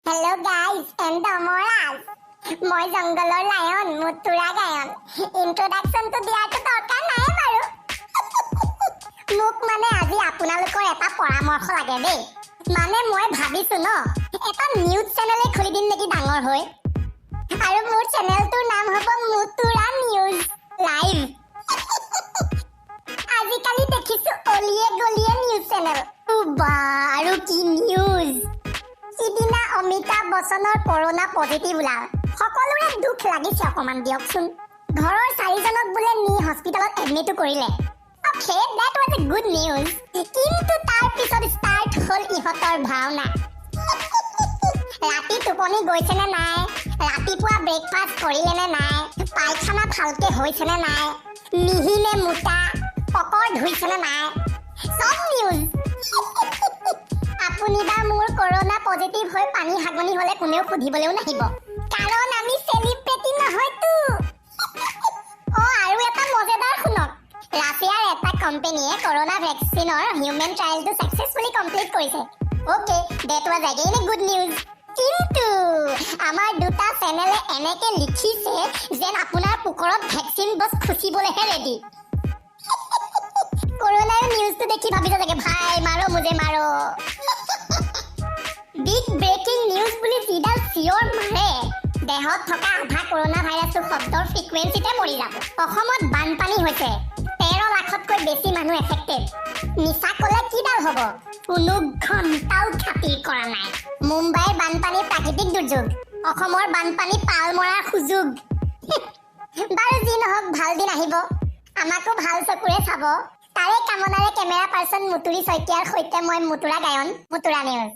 Hello' guys and দমৰাজ, মই জংঘলৰ lion মুতুৰা গায়ন। ইন্ট্ৰডাকশ্যনটো দিয়াৰতো দৰকাৰ নাই বাৰু। মোক মানে আজি আপোনালোকৰ এটা পৰামৰ্শ লাগে দেই। মানে মই ভাবিছো ন, এটা নিউজ চেনেলে খুলি দিম নেকি ডাঙৰ হৈ আৰু মোৰ চেনেলটোৰ নাম হ'ব মুতুৰা নিউজ লাইভ। আজিকালি দেখিছো অলিয়ে গলিয়ে নিউজ চেনেল বা, আৰু কি নিউজ! সিদিনা অমিতাভ বচ্চনৰ কৰোণা পজিটিভ ওলাল। সকলোৰে দুখ লাগিছে অকমান দিয়কচোন। ঘৰৰ চাৰিজনক বোলে নি হস্পিটেলত এডমিটো কৰিলে। Okay, that was a good news. কিন্তু তাৰ পিছত ষ্টাৰ্ট হ'ল ইহঁতৰ ভাওনা। ৰাতি টোপনি গৈছে নে নাই, ৰাতিপুৱা ব্ৰেকফাষ্ট কৰিলে নে নাই, পায়খানা ভালকে হৈছে নে নাই, মিহি নে মোটা, পকৰ ধুইছে নে নাই, চব নিউজ। আপুনি বা মোৰ কৰোণা পজিটিভ হৈ পানী হাগনি হলে কোনেও সুধিবলৈও নাহিব, কাৰণ আমি চেলিব্ৰিটি নহয়তো। অ, আৰু এটা মজেদাৰ শুনক। ৰাছিয়াৰ এটা কোম্পানীয়ে কৰোণা ভেকচিনৰ হিউমেন ট্ৰায়েলটো ছাকচেছফুলি কমপ্লিট কৰিছে। Okay, that was again a good news. কিন্তু আমাৰ দুটা চেনেলে এনেকে লিখিছে যেন আপোনাৰ পুকৰত ভেকচিন বছ খুচিবলৈহে ৰেডি। কৰোণাৰ নিউজটো দেখি ভাবিছে চাগে, "भाई, मारो मुझे, मारो।" বিগ ব্ৰেকিং নিউজ বুলি যিডাল চিঞৰ মাৰে, দেহত থকা আধা কৰোণা ভাইৰাছটো শব্দৰ ফ্ৰিকুৱেঞ্চিতে মৰি যাব। অসমত বানপানী হৈছে, 13 লাখতকৈ বেছি মানুহ এফেক্টেড। মিছা ক'লে কিডাল হ'ব? কোনো ঘণ্টাও খাতিৰ কৰা নাই। মুম্বাইৰ বানপানী প্ৰাকৃতিক দুৰ্যোগ, অসমৰ বানপানী পাল মৰাৰ সুযোগ। বাৰু যি নহওক, ভাল দিন আহিব, আমাকো ভাল চকুৰে চাব, তাৰে কামনাৰে কেমেৰা পাৰ্চন মুতুৰী শইকীয়াৰ সৈতে মই মুতুৰা গায়ন, মুতুৰা নিউজ।